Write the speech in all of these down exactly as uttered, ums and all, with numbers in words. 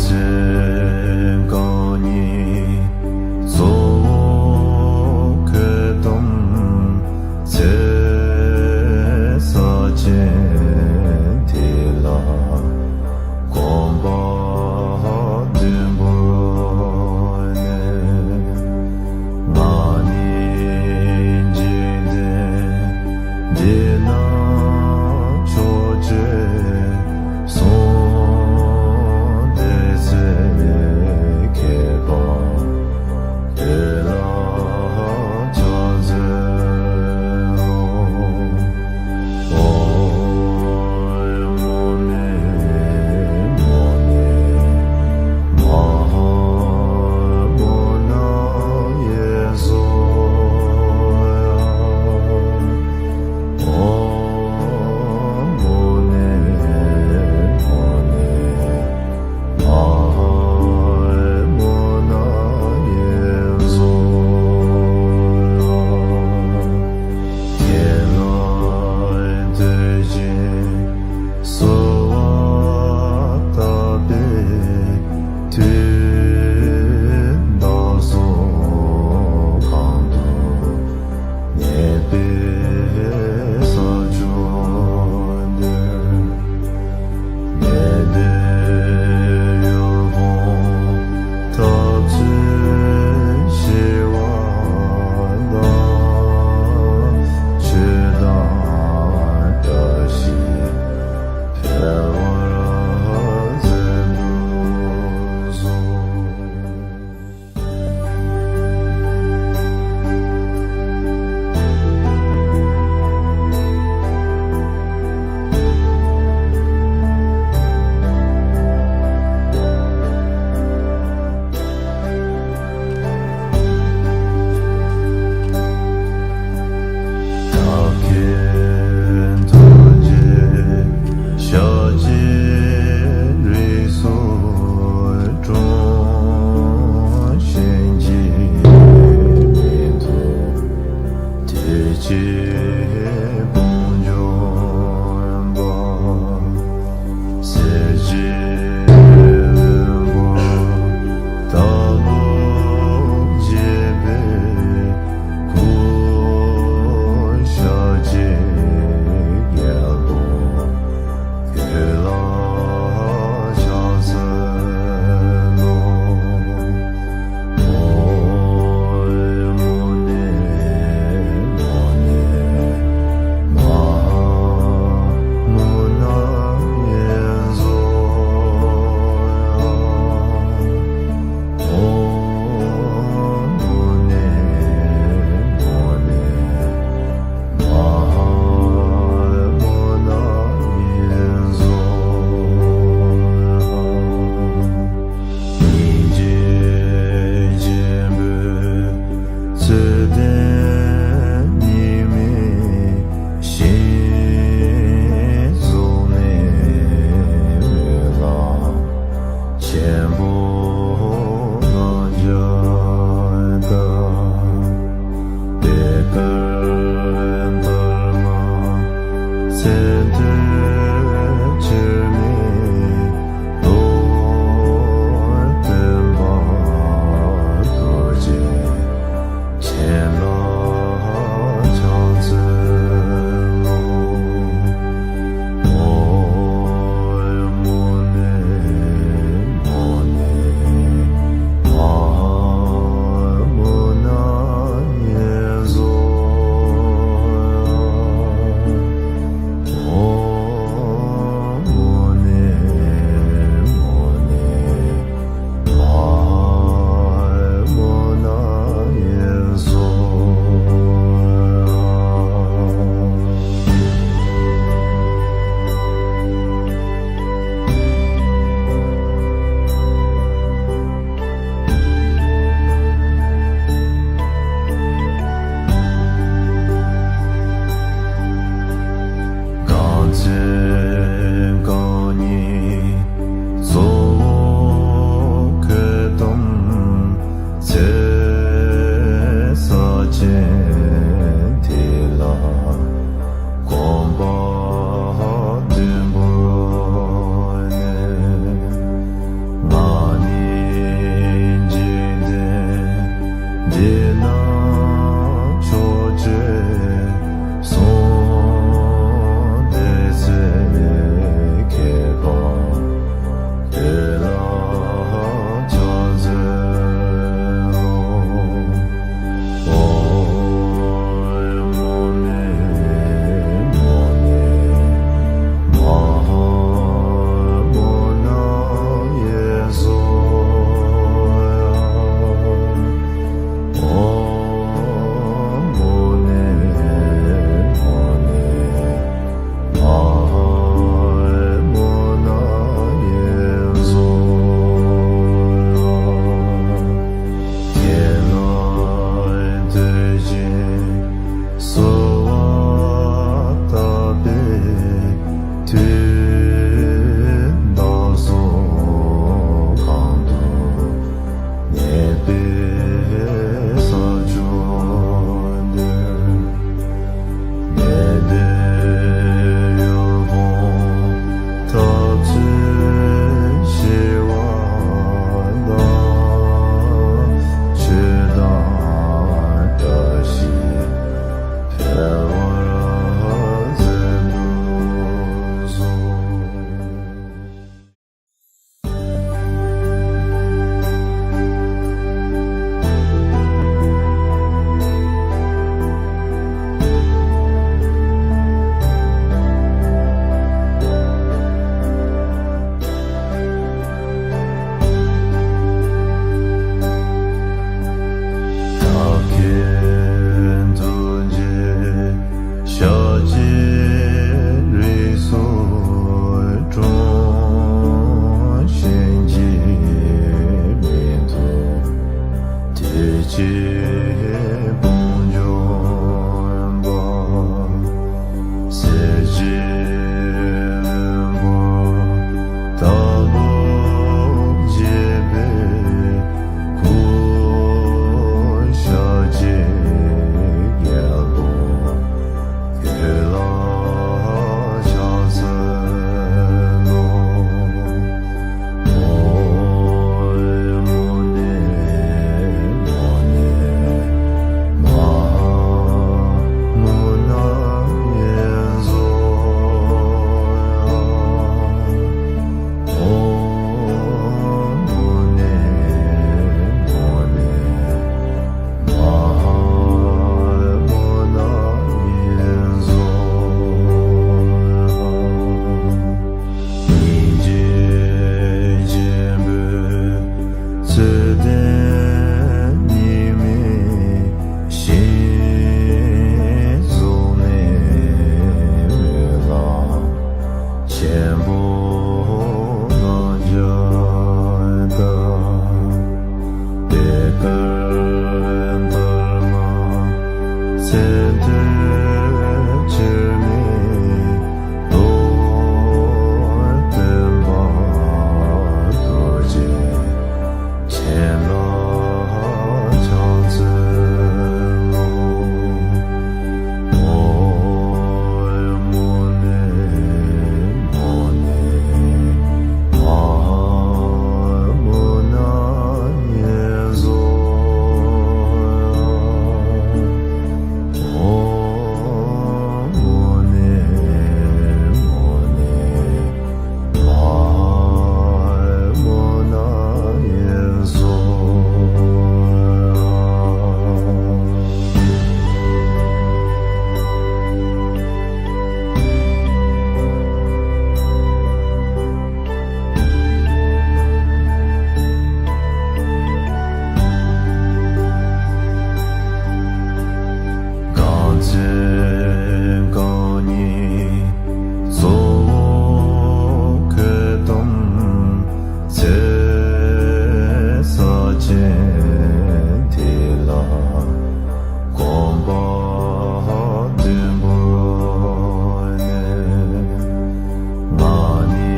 ཚེ་རྐང་གཉིས་གཙོ་བོ་གོས་དང་ཚེ་ས་ཆེན་དེ་ལ་གོམ་པ་བདུན་པོ་ནས། ང་ནི་འཇིག་རྟེན་འདི་ན་ཕྱོགས་བཅུའི་གསུང་སྡེ་ཚེ་མཁས་པ་དེ་ལ་ཕྱག་འཚལ་ལོ། ཨོཾ་མུ་ནེ་མུ་ནེ་མ་ཧཱ་མུ་ན་ཡེ་སྭཱ་ཧཱ། ཨོཾ་མུ་ནེ་མུ་ནེ་མ་ཧཱ་མུ་ན་ཡེ་སྭཱ་ཧཱ། ཁྱེད་ལ་བསྟོད་ཅིང་གསོལ་བ་བཏབ་པའི་མཐུས། བདག་སོགས་གང་དུ་གནས་པའི་ས་ཕྱོགས་འདིར། ནད་པའི་དབུལ་ཕོངས་འཐབ་རྩོད་ཞི་བ་དང་། ཆོས་དང་བཀྲ་ཤིས་འཕེལ་བར་མཛད་དུ་གསོལ། ཀྱི་དཔུང་འཇོམས་པ། གསེར་གྱི་ལྷུན་པོ་ལྟ་བུ་བརྗིད་པའི་སྐུ། ཤཱཀྱའི་རྒྱལ་པོ་འོད་ལ་ཕྱག་འཚལ་ལོ། ཨོཾ་མུ་ནེ་མོ་ནེ་མ་ཧཱ་མུ་ན་ཡེ་ཛོ། ཨོཾ་མུ་ནེ་མོ་ནེ་མ་ཧཱ་མུ་ན་ཡེ་ཛོ། སྙིང་རྗེ་ཆེན་པོས་མཚོན་ལྡན་གཉིས་མེད་ཞིང་གཟུགས་ནས་འོད་ལ་ཆེན་པོ་ལྔ་བརྒྱ་དང་། པད་དཀར་འདབ་ལྔ་ཚེ་འདིར་ཁྱེར་ནས་རྡོར་སྟོན་པ་རྡོ་རྗེ་སྤྱན་ལ་ཕྱག་འཚལ་ལོ། ཨོཾ་མུ་ནེ་མོ་ནེ་མ་ཧཱ་མུ་ན་ཡེ་ཛོ། ཨོཾ་མུ་ནེ་མོ་ནེ་མ་ཧཱ་མུ་ན་ཡེ་ཛོ། རྐང་རྩེ་རྐང་གཉིས་གཙོ་བོ་གོས་དུམ་ཚེ་ས་ཆེན་དེ་ལ་གོམ་པ་བདུན་བོར་ནས། ང་ནི་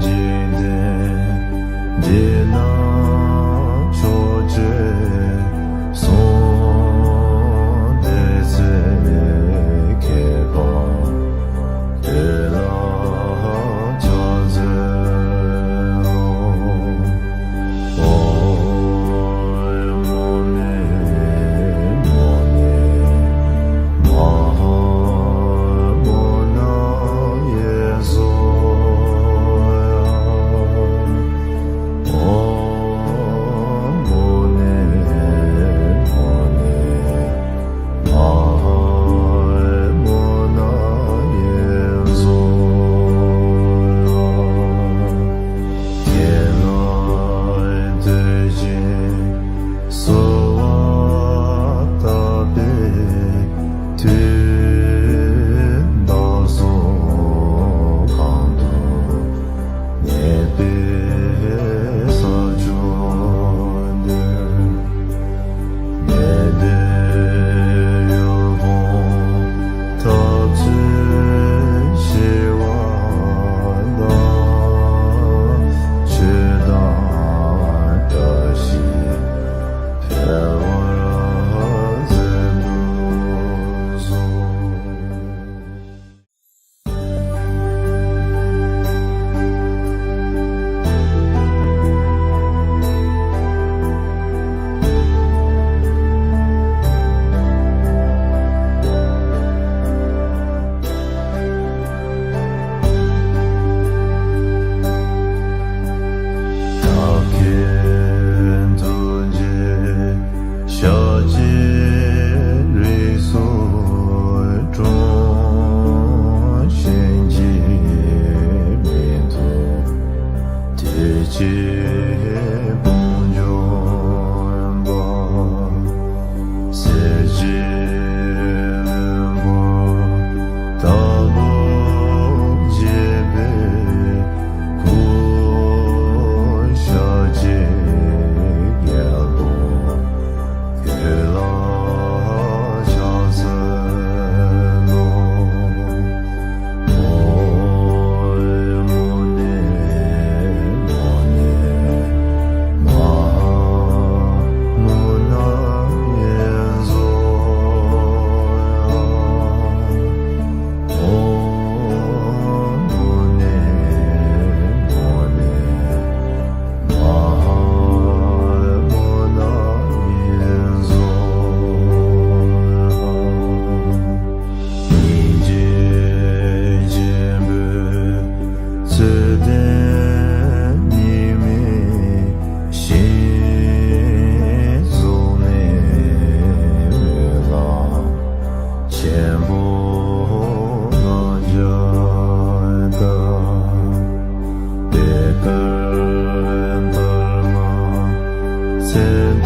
འཇིག་རྟེན་འདི་ན་མཆོག་ཅེས་གསུངས་ཏེ། ཚེ་མཁས་པ་འོད་ལ་ཕྱག་འཚལ་ལོ། ཨོཾ་མུ་ནེ་མོ་ནེ་མ་ཧཱ་མུ་ན་ཡེ་ཛོ། ཨོཾ་མུ་ནེ་མོ་ནེ་མ་ཧཱ་མུ་ན་ཡེ་ཛོ། ཁྱེད་ལ་འདོད་ཅིང་གསོལ་བ་བཏབ་པའི་མཐུས། བདག་སོགས་གང་དུ་གནས་པའི་ས་ཕྱོགས་འདིར། ནད་དེ་ཡུལ་ཕུང་འཐབ་རྩོད་ཞི་བ་དང་། ཆོས་དང་བཀྲ་ཤིས་འཕེལ་བར་མཛད་དུ་གསོལ། ཤཱཀྱའི་ཐུགས་རྗེ་ཤཱཀྱའི་རིགས་སུ་འཁྲུངས། གཞན་གྱིས་མི་ཐུབ་བདུད་ཀྱི་དཔུང་འཇོམས་པ། གསེར་གྱི་ལྷུན་པོ་ལྟ་བུ་བརྗིད་པའི་སྐུ། ཤཱཀྱའི་རྒྱལ་པོ་ ཟེར།